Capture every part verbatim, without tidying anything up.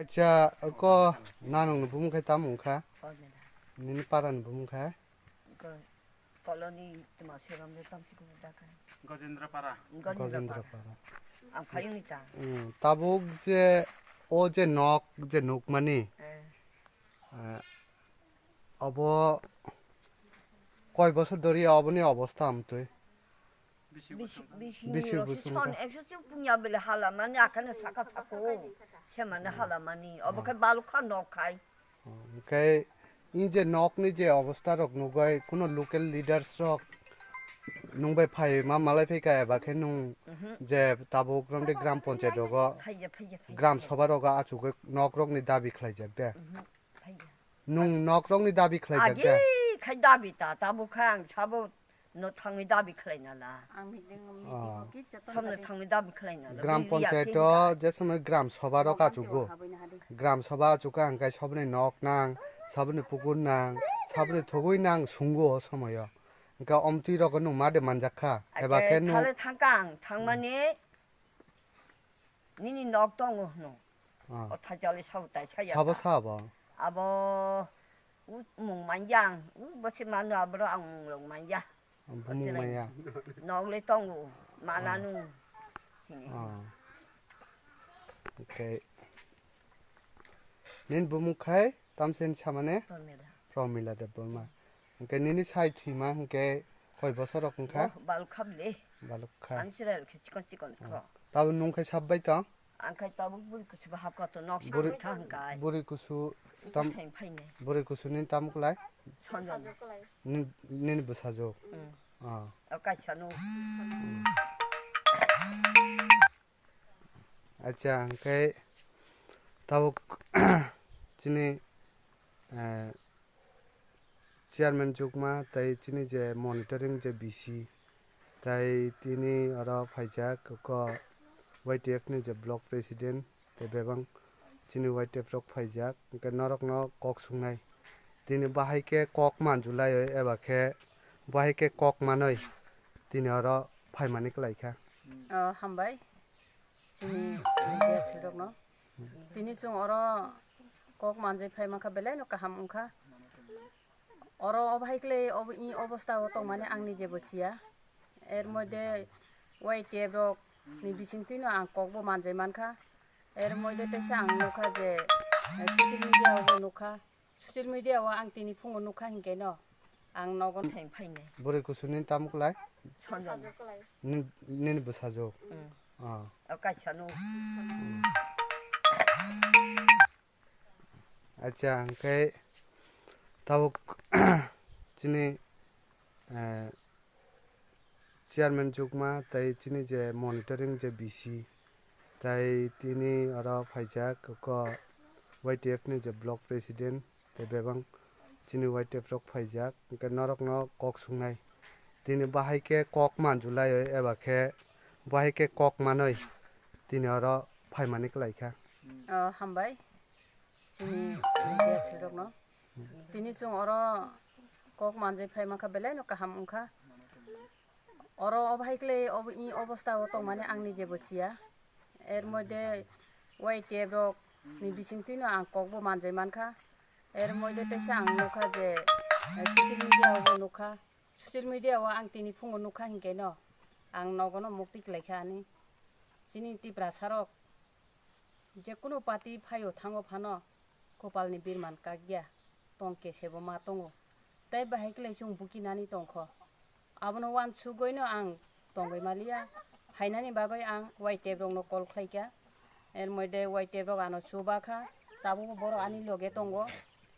Acha, ko nanung ni bumung khai tam wngkha? Nini para ni bumung khai? Ko-, koloni tuma seram de tam sikung da khai. Gajendra Para. Gajendra Para. Ang phayung ni ta. Hmm, tabuk je, o je nok, je nukmani. Eh. Eh, obo koi bosor dori oboni obosta amtwi? Bisi, bisi, bisi rok bisi son ekso chuk punya bele hala mani akhane saka sako. Se mane hala mani. Obo khe balukha nok khai. Hwnkhe, i je nokni je obosta rok nugwi, kuno local leaders rok nung bai phai ma malai phai kha, eba khe nung je tabuk romde gram panchayat rogo, phaiya, phaiya, phaiya, gram phaiya. Sabha rogo achugwi nok rokni dabi khlaijak de. Phaiya. Nung nok rokni dabi khlaijak de. Agi khai dabi ta, tabuk kha ang sabo no thangwi dabi khlaina la. Ang meeting, meeting o kisa to samno thangwi dabi khlaina la. Gram panchayat o je samno gram sabha rok achugo. Gram sabha achukha hwnkhe saboni nok nang, saboni pukur nang, saboni thogwi nang sungo o somoyo. Hwnkhe omtwi rok nung ma de manjak kha. Eba khe nung thale thangkha ang thangmani nini nok tongo hwno. Ah. O thajali sabo tai saya. Sabo sabo. Abo u mung manjang, u bosi manu abro ang mung rok manja. Bumung maya. Nok le tongo, mananu. Ah. Okay. Nin bumung khai tamsen samane? Promila. Promila Debbarma. Hwnkhe nini sai thwima hwnkhe koi bosor rok wngkha? Oh, balukha bile. Balukha. Ang sira khe chikon chikon kho. Tabo nung khai sab bai tong? Ang khai tabuk buri kusu ba hap kato nok sa buri, buri thang kai. Buri kusu tam, thang phainai. Buri kusu ni tam kulai? Sonjoni. Ni, nini bwsajwk? Mm. Ah. O kaisa no. Acha, hwnkhe tabuk chini, eh, Chairman Jukma tei chini je monitoring je B C, tei tini oro phaijak ko Y T F ni je block president tei bebang chini Y T F rok phaijak, hwnkhe norokno kok sungnai. Tini bahai khe kok manjulai eba khe bahai khe kok manwi tini oro phaimani kwlaikha. Oh, hambai. Chini media sirokno. Tini chwng oro kok manjui phai mankha, belai no kaham wngkha. Oro o bahai kle obo, i obosta o tongmani ang nije bo siya. Er moide Y T F rok ni bisingtwi no ang kok bo manjui mankha. Er moide teisa ang nukha je, eh, social media o bo nukha. Social media o ang tini phungo nukha hinkhe no, ang nogo thang phainai. Bwrwi kusu nini tamo kwlai? Sonjoni. Nin-, nini bwsajwk? Mm. Ah. O kaisa no. Acha, hwnkhe tabuk chini, eh, Chairman Jukma tei chini je monitoring je B C, tei tini oro phaijak ko Y T F ni je block president tei bebang chini Y T F rok phaijak, hwnkhe norokno kok sungnai. Tini bahai khe kok manjulai eba khe bahai khe kok manwi tini oro phaimani kwlaikha. Oh, hambai. Chini media sirokno. Tini chwng oro kok manjui phai mankha, belai no kaham wngkha. Oro o bahai kle obo, i obosta o tongmani ang nije bo siya. Er moide Y T F rok ni bisingtwi no ang kok bo manjui mankha. Er moide teisa ang nukha je, eh, social media o bo nukha. Social media o ang tini phungo nukha hinkhe no, ang nogo no mukti kwlaikha ani. Chini Tiprasa rok jekunu party phaio thango phano, kopalni birman kakya, tong kesebo ma tongo. Tei bahai kle chwng bukinani tongkho. Abono wansugwi no ang tongwi maliya. Phainani bagwi ang Y T F rokno call khlaikha. Er moide Y T F rok ano chubakha. Tabukbo borok ani loge tongo.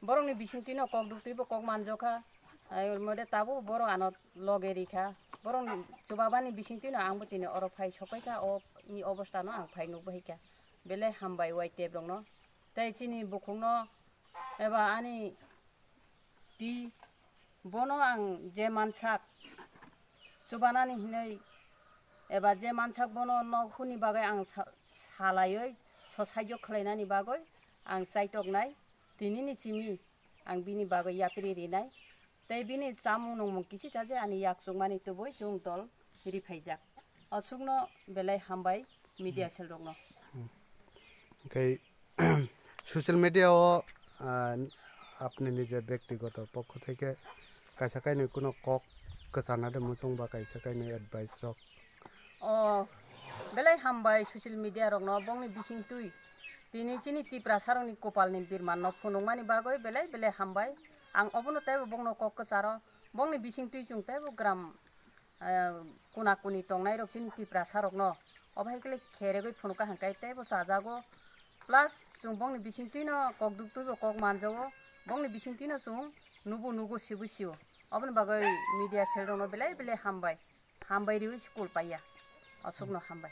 Borokni bisingtwino kok duktwibo kok manjokha. Er moide tabukbo borok ano loge rikha. Borokni chubabani bisingtwino angbo tini oro phai sokphaikha, o ni obostano ang phai nukbaikha. Belai hambai Y T F rokno. Tei chini bukhukno eba ani pi, bono ang je mansak chubanani hinwi eba je mansak bono nok huni bagwi ang sa-, salaiwi so saijo khlainani bagwi ang chaitoknai. Tinini simi ang bini bagwi yapri rinai. Tei bini chamung nungmung kisi chaje ani yak chukmani tubui chwng dol riphaijak. Aswkno belai hambai media cell rokno. Hwnkhe, Social media o, ah, apni nije byaktigoto pokho theke kaisa kainwi kuno kok kwchana de muchung ba kaisa kainwi advice rok? O, belai hambai social media rokno bongni bisingtwi tini chini Tiprasa rokni kopalni birmanno phunukmani bagwi belai belai hambai. Ang obono teibo bongno kok kwcharo, bongni bisingtwi chwng teibo gram, eh, kuna kuni tongnai rok chini Tiprasa rokno obo hai khe kheregwi phunukha hwnkhe teibo chajago. Plus chwng bongni bisingtwino kok duktwibo kok manjago, bongni bisingtwino chwng nubu nugo sibu sio. Oboni bagwi media cell rokno belai belai hambai, hambai riwi school paiya, aswkno hambai.